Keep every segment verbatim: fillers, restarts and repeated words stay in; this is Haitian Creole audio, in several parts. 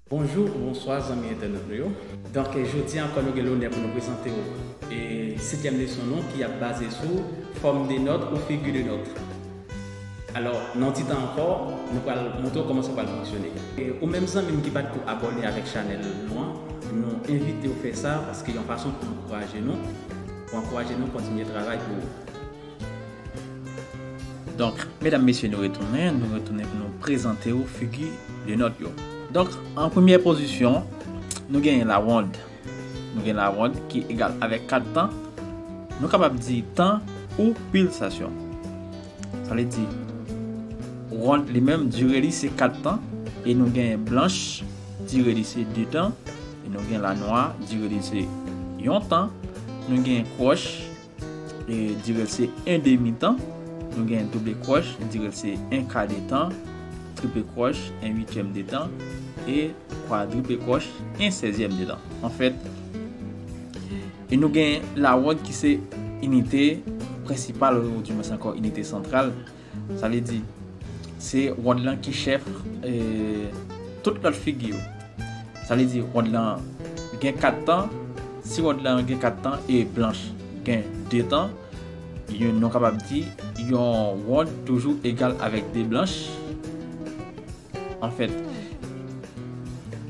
Bonjou ou bonswa zanmi entènot nou yo. Donk, jodi a ankò nou gen lonè pou nou prezante w e setyèm leson nou ki ap baze sou fòm de nòt ou figi de nòt. Alò, nan yon ti tan ankò, nou pral montre w kòman sa pral fonksyone. E ou menm zanmi m ki pa t ko abòne avèk chanèl nou an, nou envite w fè sa paske yon fason pou ankouraje nou, pou ankouraje nou kontinye travay pou ou. Donk, medam, mesye, nou retounen, nou retounen pou nou prezante w figi de nòt yo. Donk, an premyè pozisyon, nou genyen lawond. Nou gen lawond ki egal avèk kat tan. Nou kapab di tan ou pilsasyon. Sa vle di, wond li menm, dire li se kat tan, e nou gen blanch, dire li se de tan, e nou gen lanwa, dire li se yon tan, nou gen kwòch, e dire l se en demi tan, nou gen double kwòch, dire l se en ka de tan, triple kwòch, en uityèm de tan, e kwadriple kwòch, en sèzyèm de tan. Anfèt, e nou gen lawond ki se inite prensipal, ou di mwens ankò inite santral. Sa vle di, se wond lan ki chèf, e, tout lòt figi yo. Sa vle di, wond lan gen kat tan. Si wond lan gen kat tan e blanch gen de tan, yon, nou kapab di yon wond toujou egal avèk de blanch. Anfèt,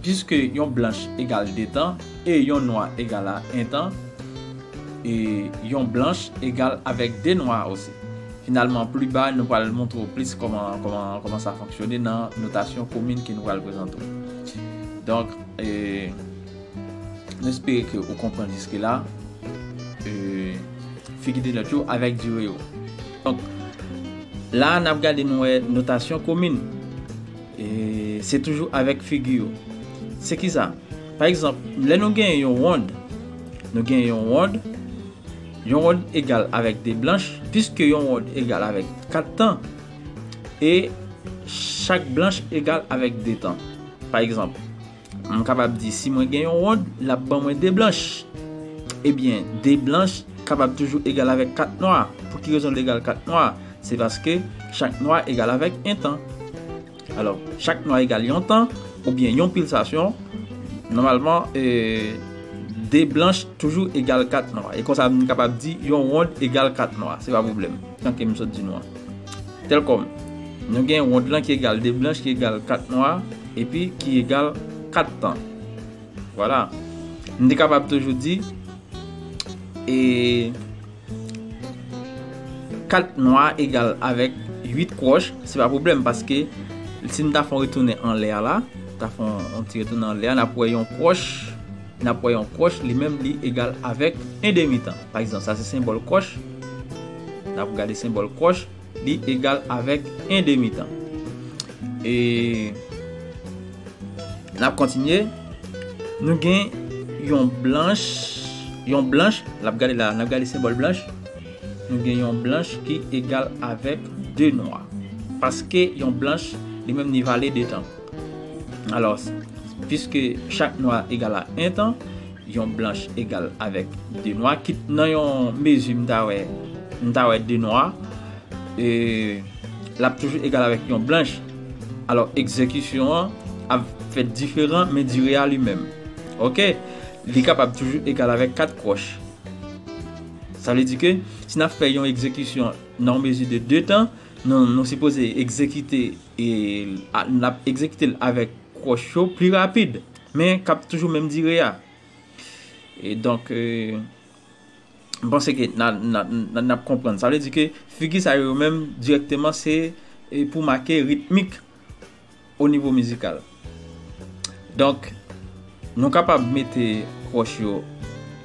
piske yon blanch egal de tan e yon nwa egal a en tan, e yon blanch egal avèk de nwa osi. Finalman, pli ba, nou pral montre w plis kòman, kòman, kòman sa fonksyone nan notasyon komin ke nou pral prezante w. Donk, e, nou espere ke ou konprann jiske la, e, figi de nòt yo avèk dire yo. Donk, la, n ap gade nou wè notasyon komin. E se toujou avèk figi yo. Se ki sa? Pa egzanp, lè nou genyen yon wond, nou genyen yon wond, yon wond egal avèk de blanch, piske yon wond egal avèk kat tan, e chak blanch egal avèk de tan. Pa egzanp, m kapab di si mwen gen yon wond, l ap ban mwen de blanch. Ebyen, de blanch kapab toujou egal avèk kat nwa. Pou ki rezon l egal kat nwa? Se paske chak nwa egal avèk en tan. Alò, chak nwa egal yon tan, oubyen yon pilsasyon, nòmalman, e, de blanch toujou egal kat nwa. E konsa, nou kapab di yon wond egal kat nwa. Se pa pwoblèm. Jan ke m sot di nou an. Tèlkòm, nou gen wond lan ki egal de blanch, ki egal kat nwa, epi ki egal kat tan. Vwala. Nou te kapab toujou di, e, kat nwa egal avèk uit kwòch, se pa pwoblèm, paske si n ta fè yon retounen anlè a la, ta fè yon, yon ti retounen anlè a, n ap wè yon kwòch, n ap wè yon kwòch, li menm, li egal avèk en demi tan. Pa egzanp, sa se senbòl kwòch. N ap gade senbòl kwòch, li egal avèk en demi tan. E n ap kontinye. Nou gen yon blanch, yon blanch, n ap gade la, n ap gade senbòl blanch. Nou gen yon blanch ki egal avèk de nwa. Paske yon blanch, li menm, li vale de tan. Alò, piske chak nwa egal a en tan, yon blanch egal avèk de nwa, kit nan yon mezi m ta wè, m ta wè de nwa, e, l ap toujou egal avèk yon blanch. Alò, egzekisyon an ap fèt diferan, men dire a li menm. Oke? Li kapab toujou egal avèk kat kwòch. Sa vle di ke si n ap fè yon egzekisyon nan yon mezi de de tan, nou, nou sipoze egzekite, e, a, n ap egzekite l avèk kwòch yo pli rapid, men k ap toujou menm dire a. E donk, e, m panse ke n a, n a, n a, n ap konprann. Sa vle di ke figi sa yo menm dirèkteman se, e, pou make ritmik o nivo mizikal. Donk, nou kapab mete kwòch yo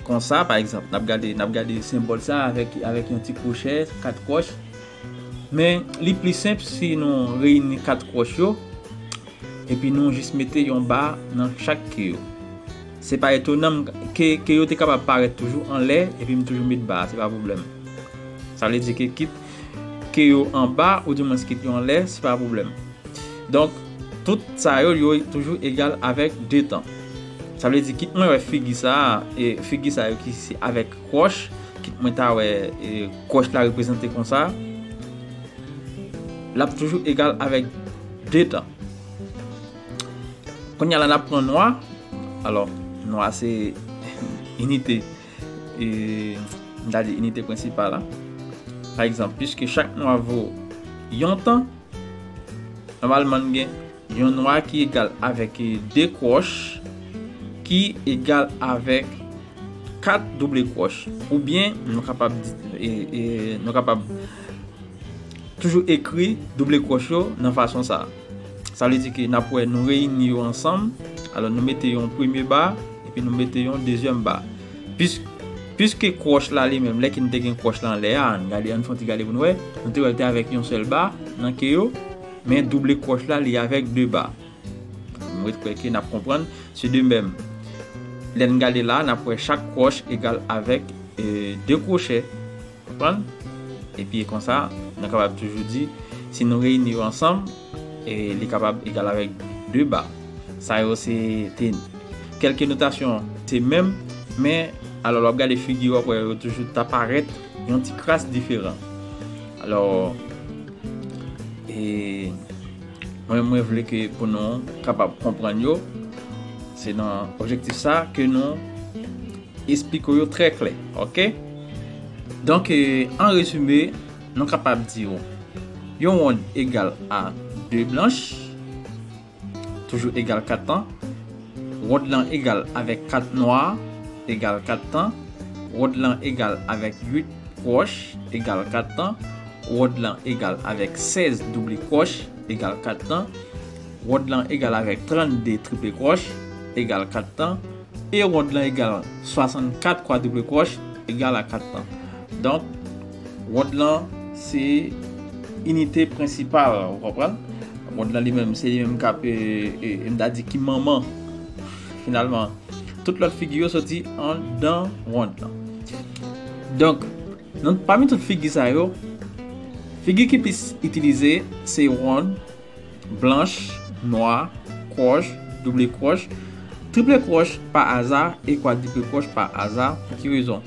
konsa, pa egzanp, n ap gade, n ap gade senbòl sa avèk, avèk yon ti kwochè, kat kwòch. Men, li pli senp si nou reyini kat kwòch yo, epi nou jis mete yon ba nan chak ke yo. Se pa etonan m, ke, ke yo te kapab parèt toujou anlè, epi m toujou met ba a, se pa pwoblèm. Sa vle di ke kit ke yo anba, oudimwens kit yo anlè, se pa pwoblèm. Donk, tout sa yo, yo toujou egal avèk de tan. Sa vle di, kit mwen wè figi sa a, e figi sa yo ki se avèk kwòch, kit mwen ta wè, e, kwòch la reprezante konsa, l ap toujou egal avèk de tan. Kounye a la, n ap pran nwa. Alò, nwa se inite, e, m ta di inite prensipal la. Pa egzanp, piske chak nwa vo yon tan, nòmalman n gen yon nwa ki egal avèk, e, de kwòch ki egal avèk kat double kwòch. Oubyen, nou kapab di, e, e, nou kapab toujou ekri double kwòch yo nan fason sa a. Sa vle di ke n ap wè nou reyini yo ansanm, alò nou mete yon premye ba, epi nou mete yon dezyèm ba. Pis-, piske kwòch la li menm, lè ke n te gen kwòch la anlè a, ann gade, ann fè yon ti gade pou n wè, nou te wè l te avèk yon sèl ba nan ke yo, men double kwòch la li avèk de ba. Mwen kwè ke n ap konprann, se de menm. Lè n gade la, n ap wè chak kwòch egal avèk, e, de kwochè. Konprann? Epi konsa, nou kapab toujou di, si nou reyini yo ansanm, e, li kapab egal avèk de ba. Sa yo se te kèlke notasyon, se menm, men alò lè w ap gade figi yo, w ap wè yo toujou ta parèt yon ti kras diferan. Alò, e, mwen, mwen vle ke pou nou kapab konprann yo, se nan objektif sa ke nou esplike yo trè klè, oke? Donk, e, an rezime, nou kapab di yo, yon wonn egal a de blanch, toujou egal kat tan. Wonn lan egal avèk kat nwa, egal kat tan. Wonn lan egal avèk uit kwòch, egal kat tan. Wonn lan egal avèk sèz double kwòch, egal kat tan. Wonn lan egal avèk trannde triple kwòch, egal kat tan. E wonn lan egal swasannkat kwadriple kwòch, egal a kat tan. Donk, wonn lan se inite prensipal, ou konprann? Wonn lan li menm, se li menm k ap, e, e, e, m ta di ki manman, finalman. Tout lòt figi yo soti anndan wonn lan. Donk, nan, pami tout figi sa yo, figi ki plis itilize se wonn, blanch, nwa, kwòch, double kwòch, triple kwòch pa aza e kwadriple kwòch pa aza. Pou ki rezon?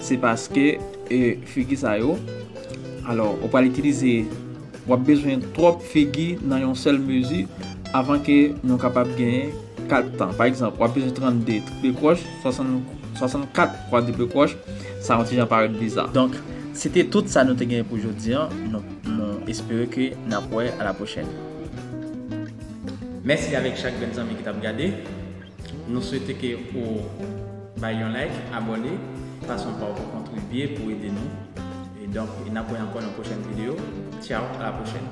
Se paske, e, figi sa yo, alò, ou pral itilize, w ap bezwen twòp figi nan yon sèl mezi avan ke nou kapab genyen kat tan. Pa egzanp, w ap bezwen trannde triple kwòch, swasann, swasannkat kwadriple kwòch, sa yon ti jan parèt biza. Donk, se te tout sa nou te genyen pou jodi a. Nou, nou espere ke n ap wè a la pwochèn. Mèsi avèk chak grenn zanmi ki t ap gade. Nou swete ke ou bay yon like, abòne, fason pa w pou kontribye, pou ede nou. E donk, n ap wè ankò nan pwochèn videyo. Tchaw, a la pwochèn.